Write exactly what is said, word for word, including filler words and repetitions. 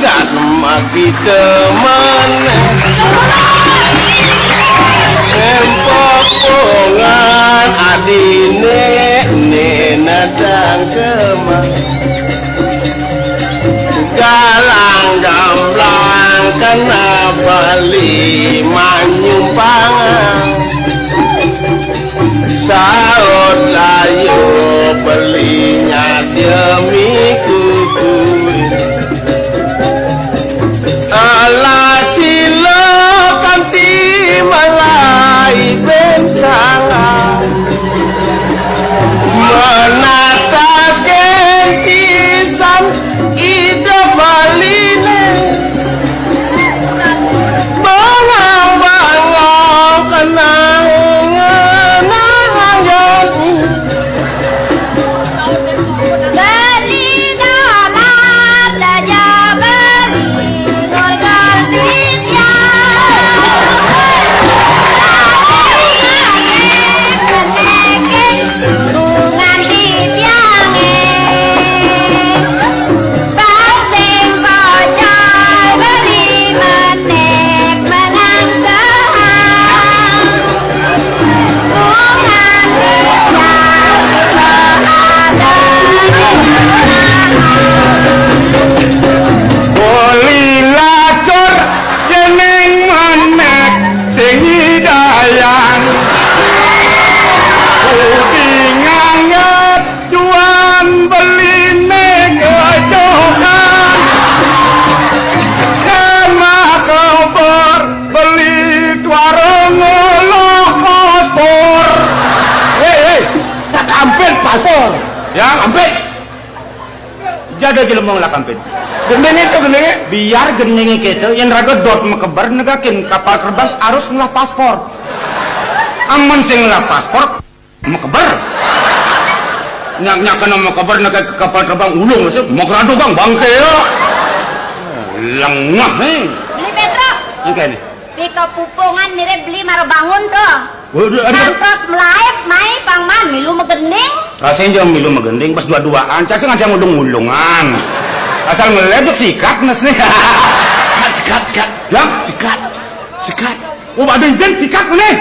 Kat makita maneh. Empopongan adine ne nadang kemah. Galang gamblang kena bali manyumpangan. Saut layu beli nyademi kukurin. Ala sila kanti malai bensangan. Menata kentisan ida baline. Bangau-bangau kenangan. Beli dolar, belajar beli, ngorgal duit ya. Nganti tiange. Bang sing pocol beli menek menang saham. Bungan bintang. Beli lacur jeneng menek sing idayang. Budi nganggep Cuan beline kejokan. Kena keber beli warung ngolah paspor. Hei, hei, tak ampit paspor. Ya, ampit. Jada jelema ngolah ampit. Gendenge to, gendenge. Biar gendenge keto, yen raga dot mekeber negakin kapal terbang harus ngolah paspor. Amun sing ngolah paspor, mekeber. Nyak nyak kena mekeber nak ke kapal terbang ulung sih, megeradu bang bangke ya. Lengah nih. Beli Petruk. Engke nih. Pika pupungan mirip beli mara bangun to. Waduh, aduh. Ngantos melaib mai pang man milu megending. Rasanya jangan milu megending pas dua-duaan. Cacing ada yang ulung-ulungan. Asal ngelebek sikat nes nih. Sikat, sikat, sikat. Ya? Sikat. Sikat. Oh, ada izin sikat nih.